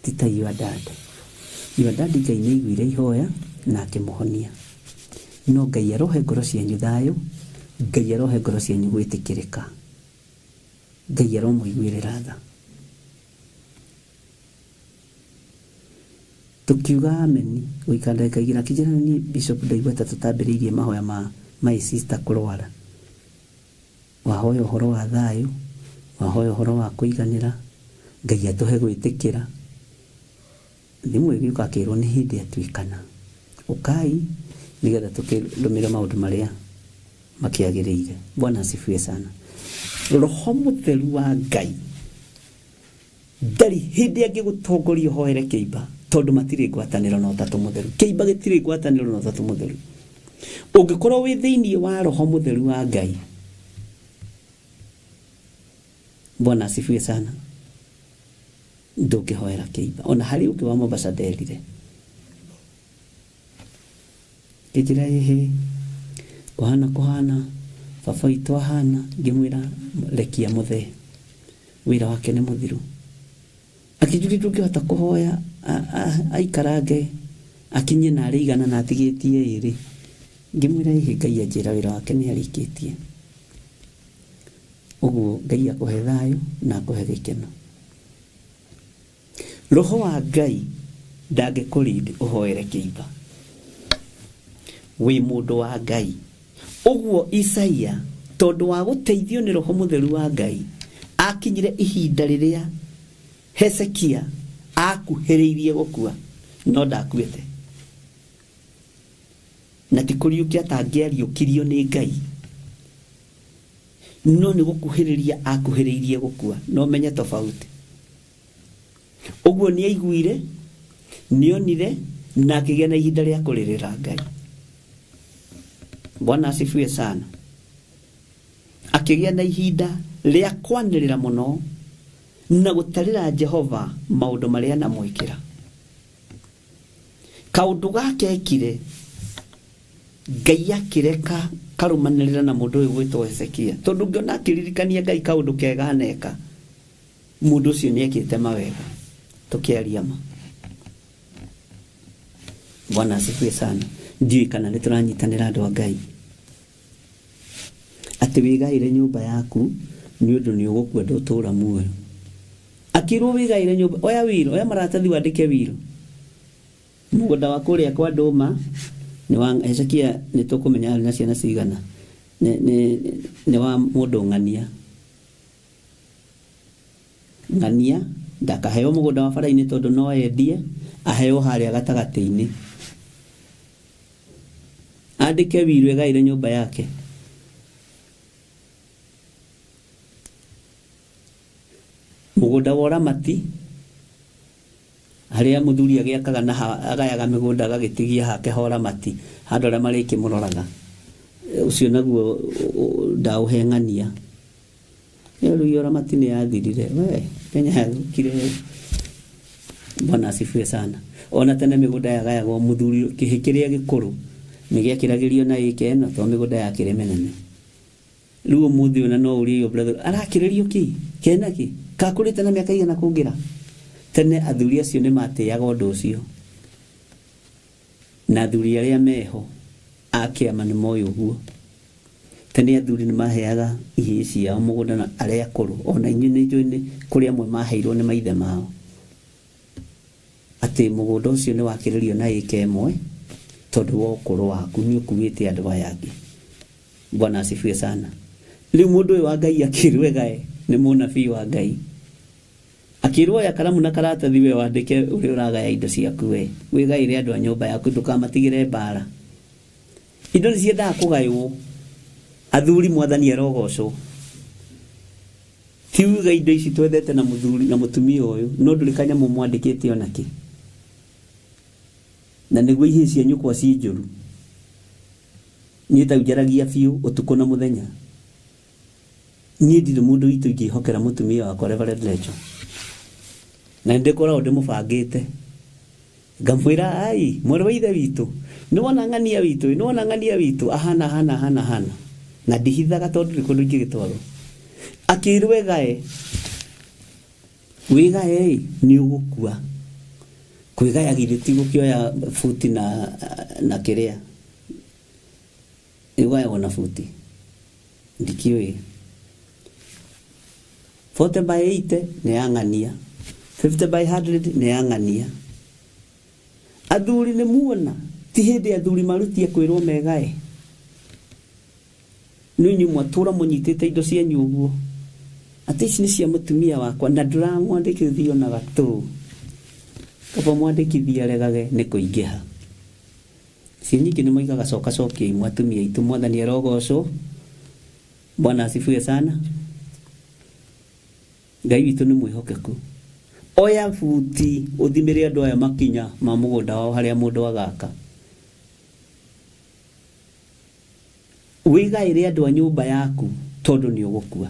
Ti ta your dad. Your dad Ngai nĩ aiguire ihoya na akĩmũhonia. No Ngai arohe ngoro cianyu thayũ, Ngai arohe ngoro cianyu gwĩtĩkĩrĩka. Ngai aromũiguĩrĩra tha. Tũkiuga ameni gũikara ndagĩka igĩrĩ akĩnjĩra niĩ Bishop ndaigua ta tũtambĩrĩirie mahoya ma my sister kũrwara. Wahoya ũhoro wa thayũ, wahoya ũhoro wa kũiganĩra, Ngai atũhe gwĩtĩkĩra. Thimũ ĩgĩũka akĩrwo nĩ hĩndĩ atuĩkana. Ũkai nĩgetha tũkĩrũmĩre maũndũ marĩa makĩagĩrĩire. Bwana asifiwe sana. Roho mũtheru wa Ngai ndarĩ hĩndĩ angĩgũtongoria ũhoere kĩimba tondũ matirĩ ngwatanĩro na ũtatũ mũtheru. Kĩimba gĩtirĩ ngwatanĩro na ũtatũ mũtheru. Ũngĩkorwo wĩ thĩinĩ wa roho mũtheru wa Ngai, Bwana asifiwe sana, ndũngĩhoera kĩimba. Ona harĩ ũngĩ wa Mombasa nderire ngĩnjĩra ĩhĩ kũhana kũhana baba witũ ahana, ngĩmwĩra rekia mũthee wĩra wake nĩ mũthiru. Akĩnjũria ndũngĩhota kũhoya aikarange akinyie na arĩ igana na atigĩtie ĩrĩ. Ngĩmwĩra ĩhĩ Ngai anjĩra wĩra wake nĩ arĩkĩtie. Ũguo Ngai akũhe thayũ na akũhe gĩkeno. Roho wa Ngai ndangĩkũlead ũhoere kĩimba. Wĩ mũndũ wa Ngai. Ũguo Isaia tondũ wa gũteithio nĩ roho mũtheru wa Ngai akinyire ihinda rĩrĩa Hezekia akuhĩrĩirie gũkua no ndakuĩte. Na ti kũriũkia atangĩariũkirio nĩ Ngai, no nĩ gũkuhĩrĩria akuhĩrĩirie gũkua. No menye tofauti. Ũguo nĩ aiguire, nĩ onire na akĩgĩa na ihinda rĩa kũrĩrĩra Ngai. Bwana asifiwe sana. Akĩgĩa na ihinda rĩa kwanĩrĩra mũno na gũtarĩra Jehova maũndũ marĩa anamwĩkĩra. Kaũndũ gake ekire Ngai akĩreka karũmanĩrĩra na mũndũ ũyũ gwĩtwo Hezekia, tondũ ngĩona akĩririkania Ngai kaũndũ kega aneka, mũndũ ũcio nĩ ekĩte mawega. Tũkĩaria ma. Bwana asifiwe sana. Ndiũĩ kana nĩ tũranyitanĩra andũ a Ngai. Atĩ wĩgaĩre nyũmba yaku nĩ ũndũ nĩ ũgũkua ndũtũũra muoyo. Akĩrwo wĩgaĩre nyũmba, oya wiro, oya maratathi wandĩke wiro. Mũgũnda wa kũrĩa kwa Ndũma nĩ wa Hezekia, nĩ tũkũmenya arĩ na ciana cigana. Nĩ wa mũndũ ng'ania. Ng'ania ndakaheo mũgũnda wa bara-inĩ tondũ no endie, aheo harĩa gatagatĩ-inĩ. Andĩke wiro ĩgaĩre nyũmba yake. Mũgũnda wa ũramati harĩa mũthuri agĩakaga na agayaga mĩgũnda agagĩtigia hake ha ũramati handũ arĩa marĩkĩmũroraga, ũcio naguo ndaũhe ng'ania. Rĩu ũramati nĩ yathirire, we Kenya yathũkire. Bwana asifiwe sana. Ona tene mĩgũnda yagayagwo mũthuri kĩhĩ kĩrĩa gĩkũrũ nĩ gĩakĩragĩrio na ĩka ĩno tondũ mĩgũnda yakĩrĩ mĩnene. Rĩu ũmũthĩ ona no ũrie your brother arakĩrĩrio kĩ kena kĩ kakũrĩte na mĩaka igana kũngĩra. Tene athuri acio nĩ matĩaga ũndũ ũcio, na athuri arĩa meho a kĩama nĩ moĩ ũguo. Tene athuri nĩ maheaga ihĩĩ ciao mũgũnda na arĩa akũrũ, ona inyuĩ nĩ njũĩ nĩ kũrĩ amwe maheirwo nĩ maithe mao atĩ mũgũnda ũcio nĩ wakĩrĩrio na ĩka ĩmwe tondũ wa ũkũrũ waku nĩ ũkuĩte andũ aya angĩ. Bwana asifiwe sana. Rĩu mũndũ ũyũ wa Ngai akĩrwo egae nĩ mũnabii wa Ngai, akĩrwo oya karamu na karatathi we wandĩke ũrĩa ũragaya indo ciaku we wĩgaĩre andũ a nyũmba yaku ndũkamatigĩre mbara. Indo nĩ ciendaga kũgaywo. Athuri mwathani arogocwo. Ti uga indo ici twendete na mũthuri na mũtumia ũyũ no ndũrĩ kanyamũ mwandĩkĩte onakĩ, na nĩguo ihĩĩ cia nyũkwa ciĩ njũru. Niĩ tau njaragia biũ ũtukũ na mũthenya. Niĩ ndirĩ mũndũ witũ ingĩhokera mũtumia wakwa Reverend Rachel, na nĩndĩkoragwo ndĩmũbangĩte ngamwĩra ai mwarĩ wa ithe witũ nĩ wona ng'ania witũ, nĩ wona ng'ania witũ ahana ahana ahana ahana, na ndihithaga tondũ ndũrĩ kũndũ ingĩgĩtwarwo. Akĩrwo egae, wĩgae ĩ nĩ ũgũkua. Kwĩgaya githĩ ti gũkĩoya buti na kĩrĩa ĩgayagwo na buti, ndikĩũĩ. 40 by 80 nĩ ya ng'ania, 50 by 100 nĩ ya ng'ania. Athuri nĩ muona ti hĩndĩ athuri marutie kwĩrwo megae. Nĩ inyuĩ mwatũra mũnyitĩte indo cianyu ũguo atĩ ici nĩ cia mũtumia wakwa na ndũramwandĩkithia ona gatũ. Kaba mwandĩkithia aregage nĩ kũingĩha. Cio nyingĩ nĩ moigaga coka cokia imwe atumia aitũ. Mwathani arogocwo. Bwana asifiwe sana. Ngai witũ nĩ mwĩhokeku. Oya buti ũthimĩre andũ aya makinya ma mũgũnda wao harĩa mũndũ agaka. Wĩgaĩre andũ a nyũmba yaku tondũ nĩ ũgũkua.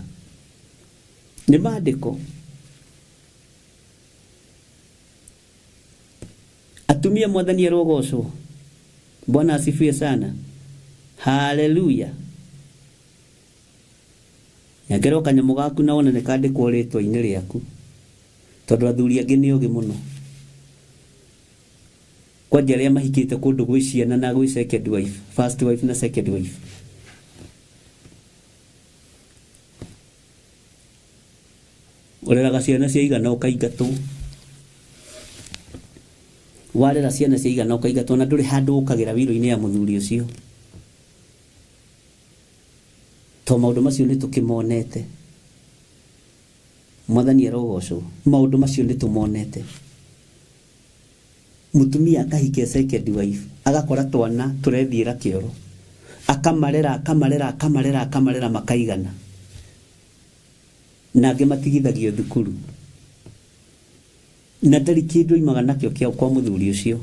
Nĩ maandĩko. Atumia mwathani arogocwo. Bwana asifiwe sana. Haleluya. Nyengerwo kanyamũ gaku na wone nĩ kandĩkwo rĩtwa-inĩ rĩaku. Tondũ athuri angĩ nĩ ogĩ mũno. Kwanja arĩa mahikĩte kũndũ gwĩ ciana na gwĩ second wife, first wife na second wife. Ũreraga ciana cia igana ũkaingatwo. Warera ciana cia igana ũkaingatwo na ndũrĩ handũ ũkagĩra wiro-inĩ ya mũthuri ũcio. To maũndũ macio nĩ tũkĩmonete. Mwathani arogocwo. Maũndũ macio nĩ tũmonete. Mũtumia akahikia second wife, agakora twana tũrethiĩra kĩoro. Akamarera, akamarera, akamarera, akamarera makaigana. Na angĩ matigithagio thukuru. Na ndarĩ kĩndũ oimaga nakĩo kĩa kwa mũthuri ũcio.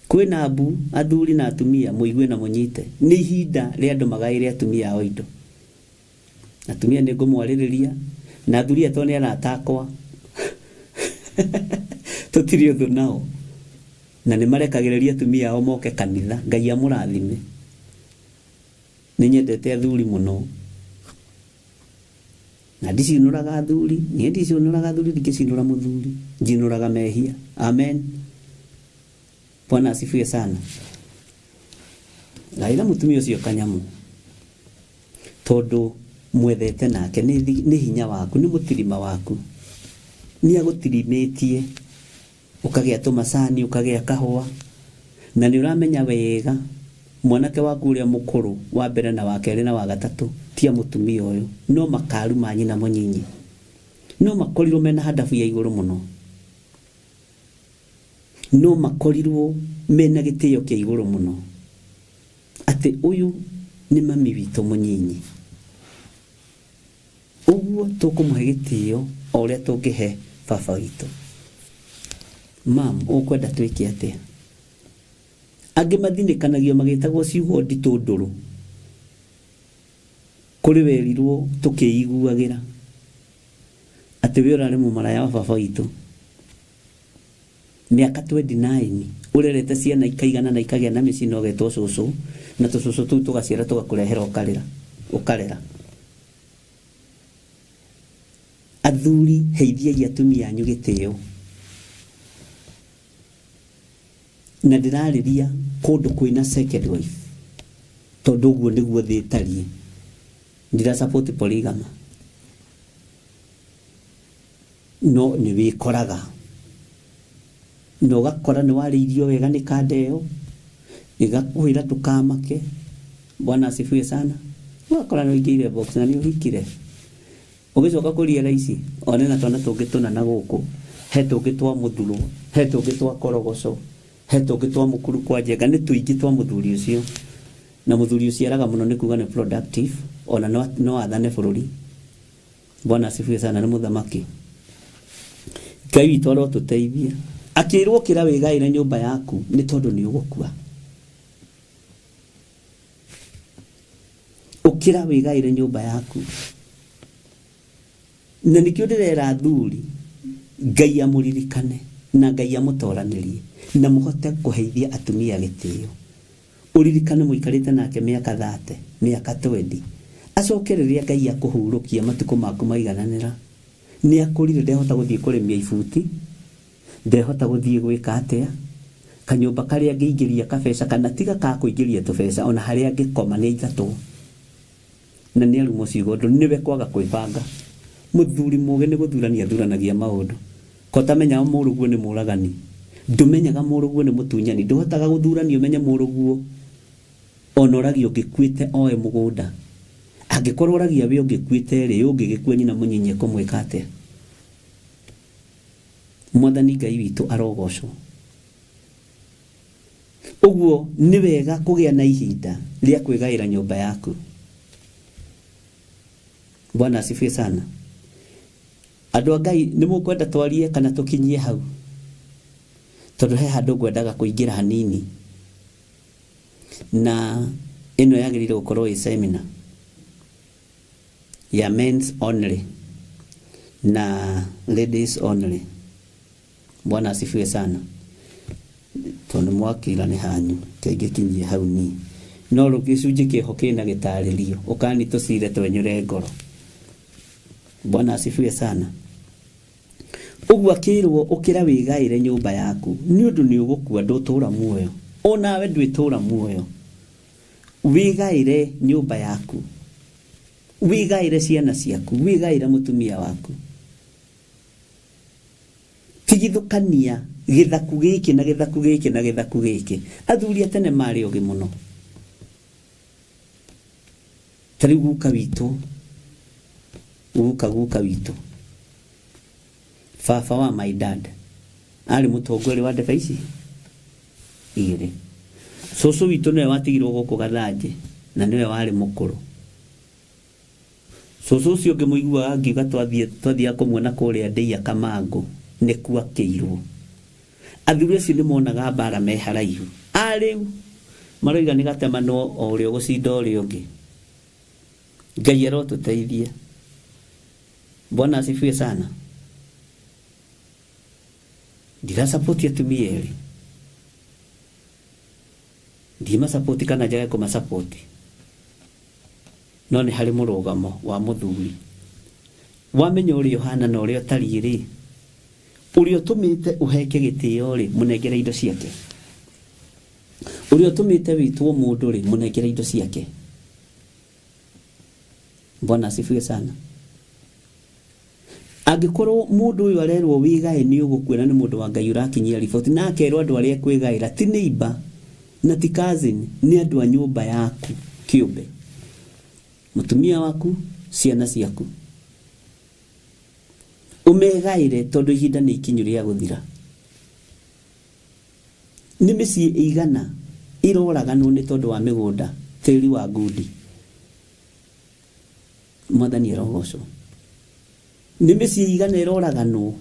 Kwĩna mbu athuri na atumia mũigue na mũnyite. Nĩ ihinda rĩa andũ magaĩre atumia ao indo. Atumia nĩ ngũmwarĩrĩria na athuri aya tondũ nĩ arata akwa. Tũtirĩ ũthũ nao. Na nĩ marekagĩrĩria atumia ao moke kanitha. Ngai amũrathime. Nĩ nyendete athuri mũno. Na ndicinũraga athuri, niĩ ndicinũraga athuri, ndingĩcinũra mũthuri. Njinũraga mehia. Amen. Bwana asifiwe sana. Gaĩra mũtumia ũcio kanyamũ. Tondũ mwethete nake nĩ hinya waku, nĩ mũtirima waku. Nĩ agũtirimĩtie ũkagĩa tũmacani, ũkagĩa kahũa. Na nĩ ũramenya wega mwanake waku ũrĩa mũkũrũ wa mbere na wa kerĩ na wa gatatũ ti a mũtumia ũyũ, no makaru ma nyina mũnyinyi. No makorirwo mena handabu ya igũrũ mũno. No makorirwo mena gĩtĩo kĩa igũrũ mũno. Atĩ ũyũ nĩ mami witũ mũnyinyi. Ũguo tũkũmũhe gĩtĩo o ũrĩa tũngĩhe baba witũ. Mam, ũkwenda twĩke atĩa? Angĩ mathinĩkanagio magĩtagwo ciugo nditũ ndũrũ. Kũrĩ werirwo tũkĩiguagĩra atĩ we ũrarĩ mũmaraya wa baba witũ. Mĩaka 29 ũrerete ciana ikaigana na ikagĩa na mĩciĩ na ũgetwo cũcũ, na tũcũcũ tũu tũgaciara tũgakũrehera ũkarĩra, ũkarera. Athuri heithiai atumia anyu gĩtĩo. Na ndĩrarĩria kũndũ kwĩna second wife tondũ ũguo nĩguo thĩ ĩtariĩ. Ndira support polygamy, no nĩ wĩkoraga na ũgakora nĩ warĩirio wega nĩ kanda ĩyo ĩgakwĩra ndũkamake. Bwana asifiwe sana. Ũgakora nĩ ũingĩire box na nĩ ũhikire. Ũgĩcoka kũria ici one na twana tũngĩ tũna na gũkũ, he tũngĩ twa mũthurwo, he tũngĩ twa korogoco, he tũngĩ twa mũkuru kwa njenga, nĩ tũingĩ twa mũthuri ũcio. Na mũthuri ũciaraga mũno nĩ kuga nĩ productive, ona no athane bũrũri. Bwana asifiwe sana. Nĩ mũthamaki. Ngai witũ arotũteithia. Akĩrwo kĩra wĩgaĩre nyũmba yaku nĩ tondũ nĩ ũgũkua. Ũkĩra wĩgaĩre nyũmba yaku. Na nĩkĩo ndĩrera athuri Ngai amũririkane na Ngai amũtoranĩrie na mũhote kũheithia atumia gĩtĩo. Ũririkane mũikarĩte nake mĩaka 30, mĩaka 20. Acoke rĩrĩa Ngai akũhurũkia matukũ maku maigananĩra, nĩ akũrire ndehota gũthiĩ kũrĩmia ibuti. Ndehota gũthiĩ gwĩka atĩa? Kanyũmba karĩa angĩingĩria kabeca kana tiga ka kũingĩria tũbeca ona harĩa angĩkoma nĩ aingatwo. Na nĩ arumwo ciugo ũndũ nĩwe kwaga kwĩbanga. Mũthuri mũgĩ nĩ gũthurania athuranagia maũndũ. Ko ũtamenyaga mũrũguo nĩ mũragani. Ndũmenyaga mũrũguo nĩ mũtunyani. Ndũhotaga gũthurania ũmenye mũrũguo. Ona ũragia ũngĩkuĩte oe mũgũnda. Angĩkorwo ũragia we ũngĩkuĩte rĩ, ũngĩgĩkua nyina mũnyinyi ekũmwĩka atĩa? Mwathani Ngai witũ arogocwo. Ũguo nĩ wega kũgĩa na ihinda rĩa kwĩgaĩra nyũmba yaku. Bwana asifiwe sana. Andũ a Ngai nĩ mũkwenda twarie kana tũkinyie hau? Tondũ he handũ ngwendaga kũingĩra hanini. Na ĩno yagĩrĩire gũkorwo ĩ seminar ya men's only na ladies only. Bwana asifiwe sana. Tondũ mwakira nĩ hanyu kaingĩkinyie hau ni. No rĩu gĩcunjĩ kĩho kĩna gĩtarĩrio ũkani tũcire twenyũre ngoro. Bwana asifiwe sana. Ũguo akĩrwo ũkĩra wĩgaĩre nyũmba yaku nĩ ũndũ nĩ ũgũkua ndũtũra muoyo. Onawe ndwĩtũra muoyo. Wĩgaĩre nyũmba yaku. Wĩgaĩre ciana ciaku, wĩgaĩre mũtumia waku. Tigithũkania gĩthaku gĩkĩ na gĩthaku gĩkĩ na gĩthaku gĩkĩ. Athuri a tene marĩ ogĩ mũno. Ta rĩu guka witũ, guka witũ, baba wa my dad, arĩ mũtongoria wa ndeba ici igĩrĩ. Cũcũ witũ nĩwe watigirwo gũkũ Gathanjĩ na nĩwe warĩ mũkũrũ. Cũcũ ũcio ũngĩ mũiguaga ngiuga twathiaga kũmuona kũrĩa Ndĩia Kamangũ nĩkuo akĩirwo. Athuri acio nĩ monaga mbara me haraihu. A rĩu maroiga nĩ gatemanwo o ũrĩa ũgũcinda ũrĩa ũngĩ. Ngai arotũteithia. Bwana asifiwe sana. Ndirasapoti atumia erĩ. Ndimasapoti kana njage kũmasapoti. No nĩ harĩ mũrũgamo wa mũthuri. Wamenya ũrĩa ũhana na ũrĩa ũtariĩ rĩ, ũrĩa ũtũmĩte ũheke gĩtĩo rĩ, mũnengere indo ciake. Ũrĩa ũtũmĩte wĩtwo mũndũ rĩ, mũnengere indo ciake. Bwana asifiwe sana. Angĩkorwo mũndũ ũyũ arerwo wĩgae nĩ ũgũkua na nĩ mũndũ wa Ngai ũrakinyia riboti na akerwo andũ arĩa ekwĩgaĩra ti neighbor na ti cousin, nĩ andũ a nyũmba yaku kĩũmbe, mũtumia waku, ciana ciaku, ũmegaĩre tondũ ihinda nĩ ikinyu rĩa gũthira. Nĩ mĩciĩ ĩigana ĩroraganwo nĩ tondũ wa mĩgũnda, tĩri wa ngundi. Mwathani arogocwo. Nĩ mĩciĩ ĩigana ĩroraganwo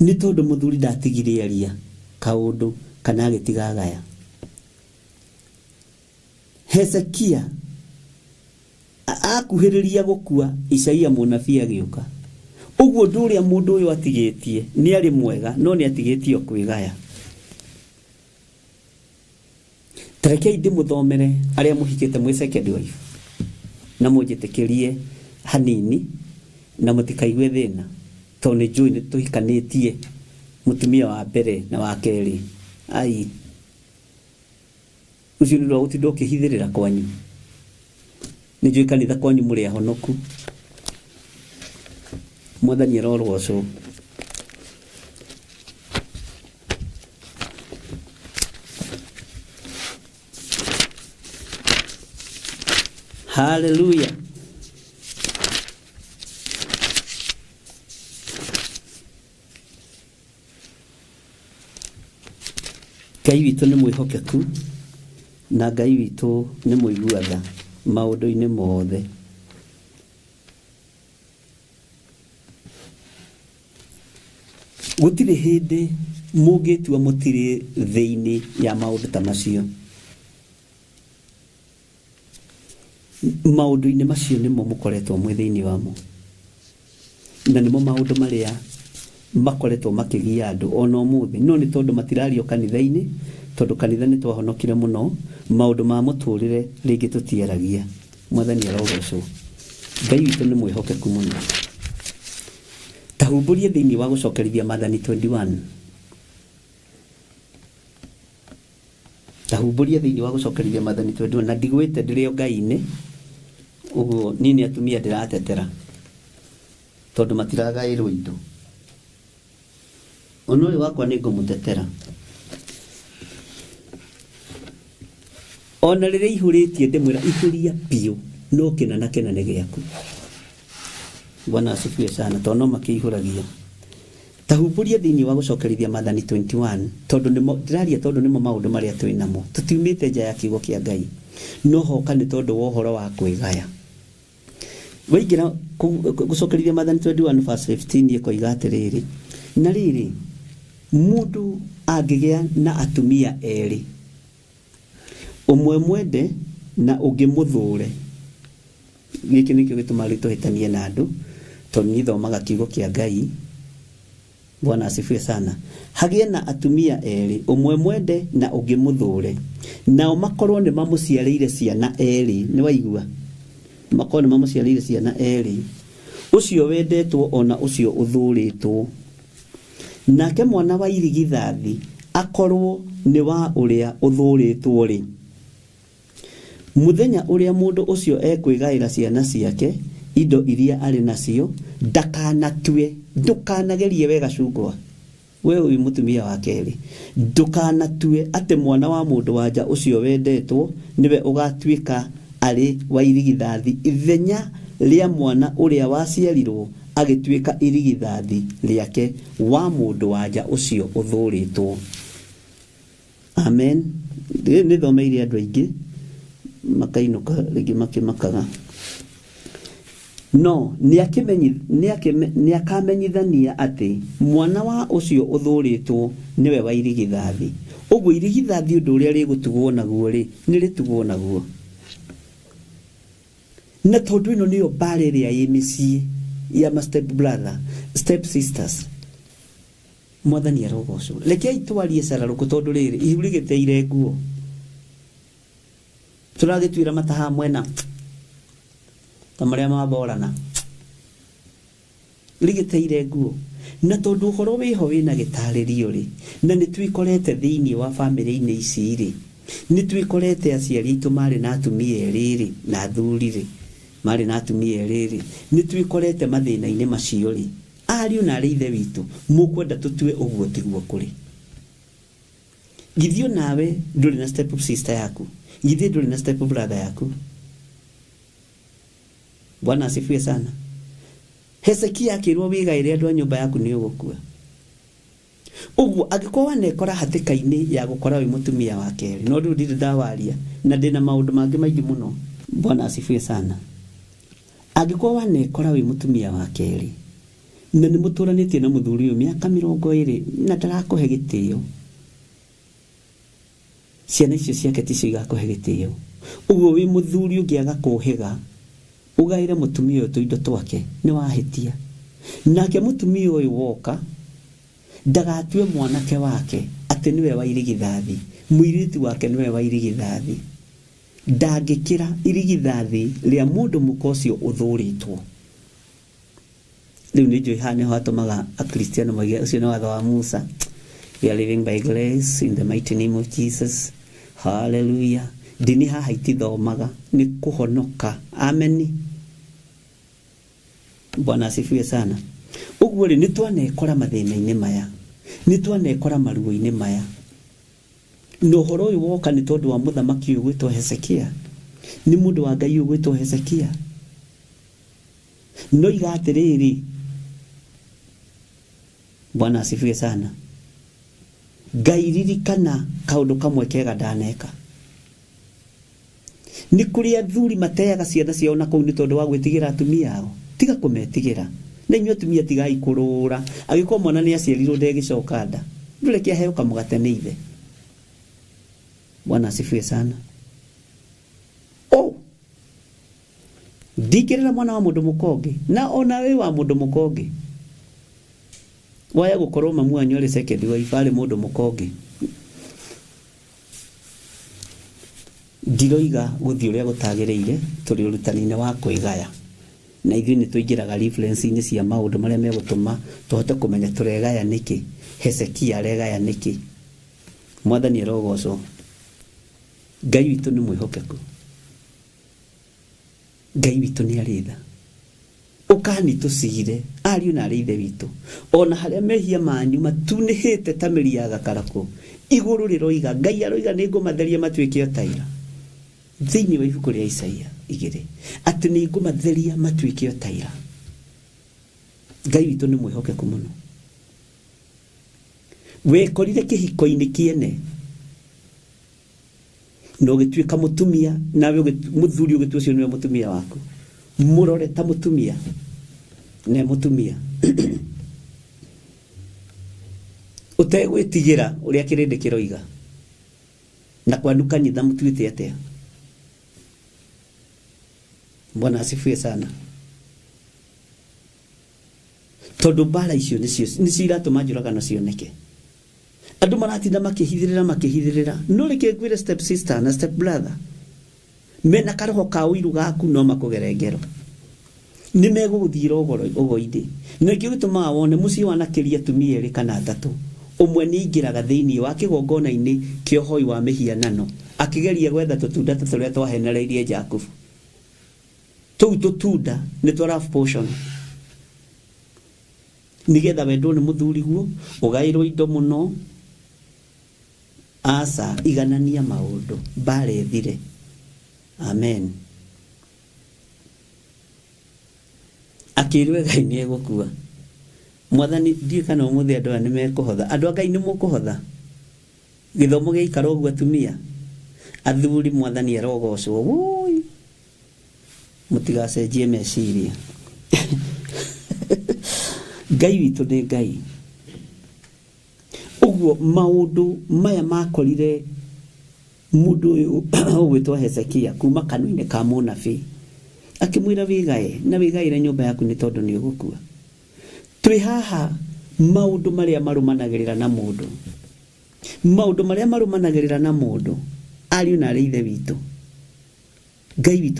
nĩ tondũ mũthuri ndatigire aria kaũndũ kana agĩtiga agaya. Hezekia akuhĩrĩria gũkua, Isaia mũnabii agĩũka. Ũguo ũndũ ũrĩa mũndũ ũyũ atigĩtie nĩ arĩ mwega, no nĩ atigĩtie o kwĩgaya. Ta rekei ndĩmũthomere arĩa mũhikĩte mwĩ second wife na mũnjĩtĩkĩrie hanini na mũtikaigue thĩna tondũ nĩ njũĩ nĩ tũhikanĩtie mũtumia wa mbere na wa kerĩ. Ai, ũcio nĩ ũndũ wa gũtinda ũkĩhithĩrĩra kwanyu. Nĩ njũĩ kanitha kwanyu mũrĩ ahonoku. Mwathani arorogocwo. Hallelujah. Ngai witũ nĩ mwĩhokeku na Ngai witũ nĩ mũigua tha maũndũ-inĩ mothe. Gũtirĩ hĩndĩ mũngĩtua mũtirĩ thĩinĩ ya maũndũ ta macio. Maũndũ-inĩ macio nĩmo mũkoretwo mwĩ thĩinĩ wamo. Na nĩmo maũndũ marĩa makoretwo makĩgia andũ ona ũmũthĩ. No nĩ tondũ matirario kanitha-inĩ, tondũ kanitha nĩ twahonokire mũno, maũndũ ma mũtũrĩre rĩngĩ tũtiaragia. Mwathani arogocwo. Ngai witũ nĩ mwĩhokeku mũno. Tahumbũrie thĩinĩ wa gũcokerithia Maathani 21. Tahumbũrie thĩinĩ wa gũcokerithia Maathani 21 na ndigwĩte ndĩrĩ o Ngai-inĩ ũguo niĩ nĩ atumia ndĩratetera tondũ matiragaĩrwo indo. Ona ũyũ wakwa nĩ ngũmũtetera. Ona rĩrĩa ihũrĩtie ndĩmwĩra ihũria biũ no kĩna na kĩna nĩ gĩaku. Bwana asifiwe sana tondũ no makĩihũragia. Tahumbũrie thĩinĩ wa gũcokerithia Maathani 21 tondũ nĩmo ndĩraria tondũ nĩmo maũndũ marĩa twĩ namo. Tũtiumĩte nja ya kiugo kĩa Ngai. No hoka nĩ tondũ wa ũhoro wa kwĩgaya. Waingĩra gũcokerithia Maathani 21 verse 15 ĩkoiga atĩrĩrĩ, na rĩrĩ mũndũ angĩgĩa na atumia erĩ, ũmwe mwende na ũngĩ mũthũre. Gĩkĩ nĩkĩo gĩtũmaga rĩu tũhĩtanie na andũ tondũ niĩ thomaga kiugo kĩa Ngai. Bwana asifiwe sana. Hagĩe na atumia erĩ, ũmwe mwende na ũngĩ mũthũre, nao makorwo nĩ mamũciarĩire ciana erĩ. Nĩ waigua? Makorwo nĩ mamũciarĩire ciana erĩ, ũcio wendetwo ona ũcio ũthũrĩtwo. Nake mwana wa irigithathi akorwo nĩ wa ũrĩa ũthũrĩtwo rĩ, mũthenya ũrĩa mũndũ ũcio ekwĩgaĩra ciana ciake indo iria arĩ nacio, ndakanatue, ndũkanagerie wega cungwa. We ũyũ mũtumia wa kerĩ, ndũkanatue atĩ mwana wa mũndũ wa nja ũcio wendetwo nĩwe ũgatuĩka arĩ wa irigithathi ithenya rĩa mwana ũrĩa waciarirwo agĩtuĩka irigithathi rĩake wa mũndũ wa nja ũcio ũthũrĩtwo. Amen. Nĩ thomeire andũ aingĩ makainũka rĩngĩ makĩmakaga. No nĩakamenyithania atĩ mwana wa ũcio ũthũrĩtwo nĩwe wa irigithathi. Ũguo irigithathi ũndũ ũrĩa rĩgũtugwo naguo rĩ, nĩ rĩtugwo naguo. Na tondũ ĩno nĩyo mbara ĩrĩa ĩ mĩciĩ ya ma step brother, step sisters. Mwathani arogocwo. Rekei twarie cararũkũ tondũ rĩrĩ ihu rĩgĩteire nguo. Tũragĩtuĩra mataha mwena ta marĩa maborana. Rĩgĩteire nguo. Na tondũ ũhoro wĩho wĩna gĩtarĩrio rĩ, na nĩ twĩkorete thĩinĩ wa bamĩrĩ-inĩ ici rĩ, nĩ twĩkorete aciari aitũ marĩ na atumia erĩ rĩ, na athuri rĩ, marĩ na atumia erĩ rĩ, nĩ twĩkorete mathĩna-inĩ macio rĩ. Ariũ na arĩ ithe witũ, mũkwenda tũtue ũguo tiguo kũrĩ. Githĩ nawe ndũrĩ na step sister yaku? Githĩ ndũrĩ na step brother yaku? Bwana asifiwe sana. Hezekia akĩrwo wĩgaĩre andũ a nyũmba yaku nĩ ũgũkua. Ũguo angĩkorwo wanekora hatĩka-inĩ ya gũkora wĩ mũtumia wa kerĩ, no rĩu ndirĩ ndawaria na ndĩna maũndũ mangĩ maingĩ mũno. Bwana asifiwe sana. Angĩkorwo wanekora wĩ mũtumia wa kerĩ na nĩ mũtũranĩtie na mũthuri ũyũ mĩaka 20 na ndarakũhe gĩtĩo, ciana icio ciake ticio igakũhe gĩtĩo. Ũguo wĩ mũthuri ũngĩaga kũhĩga ũgaĩre mũtumia ũyũ tũindo twake nĩ wahĩtia. Nake mũtumia ũyũ woka ndagatue mwanake wake atĩ nĩwe wa irigithathi, mũirĩtu wake nĩwe wa irigithathi. Ndangĩkĩra irigithathi rĩa mũndũ mũka ũcio ũthũrĩtwo. Rĩu nĩ njũĩ haha nĩho hatũmaga akristiano moige ũcio nĩ watho wa Musa. We are living by grace in the mighty name of Jesus. Hallelujah. Ndini haha itithomaga nĩ kũhonoka. Amen. Bwana asifiwe sana. Ũguo rĩ, nĩ twanekora mathĩna-inĩ maya, nĩ twanekora maruo-inĩ maya. Na ũhoro ũyũ woka nĩ tondũ wa mũthamaki ũyũ gwĩtwo Hezekia, nĩ mũndũ wa Ngai ũyũ gwĩtwo Hezekia. No iga atĩrĩrĩ, Bwana asifiwe sana. Ngai ririkana kaũndũ kamwe kega ndaneka. Nĩ kũrĩ athuri mateaga ciana ciao na kũu nĩ tondũ wa gwĩtigĩra atumia ao. Tiga kũmetigĩra. Na inyuĩ atumia tigai kũrũra. Angĩkorwo mwana nĩ aciarirwo ndegĩcoka nda, ndũreke aheo kamũgate nĩ ithe. Bwana asifiwe sana. Oh, ndingĩrera mwana wa mũndũ mũka ũngĩ, na ona wĩ wa mũndũ mũka ũngĩ. Waya gũkorwo mamu wanyu arĩ second wife arĩ mũndũ mũka ũngĩ. Ndiroiga gũthiĩ ũrĩa gũtagĩrĩire, tũrĩ ũrutani-inĩ wa kwĩgaya. Na ithuĩ nĩ tũingĩraga reference-inĩ cia maũndũ marĩa megũtũma tũhote kũmenya tũregaya nĩkĩ, Hezekia aregaya nĩkĩ. Mwathani arogocwo. Ngai witũ nĩ mwĩhokeku. Ngai witũ nĩ arĩ tha. Ũkani tũcire ariũ na arĩ ithe witũ, ona harĩa mehia manyu matunĩhĩte ta mĩri ya gakarakũ, igũrũ rĩroiga, Ngai aroiga nĩ ngũmatheria matuĩke o ta ira. Thĩinĩ wa ibuku rĩa Isaia 2 atĩ nĩ ngũmatheria matuĩke o ta ira. Ngai witũ nĩ mwĩhokeku mũno. Wekorire kĩhiko-inĩ kĩene na ũgĩtuĩka mũtumia, nawe mũthuri ũgĩtua ũcio nĩwe mũtumia waku, mũrore ta mũtumia ne mũtumia ũtegwĩtigĩra ũrĩa kĩrĩndĩ kĩroiga. Na kwanu kanitha mũtuĩte atĩa? Bwana asifiwe sana. Tondũ mbara icio nĩcio iratũma njũragano cioneke. Andũ maratinda makĩhithĩrĩra makĩhithĩrĩra. No reke ngwĩre step sister na step brother, mena karoho ka ũiru gaku no makũgere ngero. Nĩ megũgũthiĩra ũgo-inĩ. Na nĩkĩo gĩtũmaga wone mũciĩ wanakĩria atumia erĩ kana atatũ, ũmwe nĩ aingĩraga thĩinĩ wa kĩgongona-inĩ kĩa ũhoi wa mĩhianano akĩgeria gwetha tũtunda ta tũrĩa twahenereirie Jakubu. Tũu tũtunda nĩ twa love potion, nĩgetha wendwo nĩ mũthuriguo, ũgaĩrwo indo mũno. Aca, iganania maũndũ, mbara ĩthire. Amen. Akĩrwo Ngai nĩ egũkua. Mwathani, ndiũĩ kana ũmũthĩ andũ aya nĩ mekũhotha. Andũ a Ngai nĩ mũkũhotha. Gĩthomo gĩaikara ũguo atumia. Athuri mwathani arogocwo. Woi. Mũtigacenjie meciria. Ngai witũ nĩ Ngai. Ũguo maũndũ maya makorire mũndũ ũyũ ũgwĩtwo Hezekia kuma kanua-inĩ ka mũnabii, akĩmwĩra wĩgae na wĩgaĩre nyũmba yaku nĩ tondũ nĩ ũgũkua. Twĩ haha maũndũ marĩa marũmanagĩrĩra na mũndũ, maũndũ marĩa marũmanagĩrĩra na mũndũ, ariũ na arĩ ithe witũ, Ngai witũ.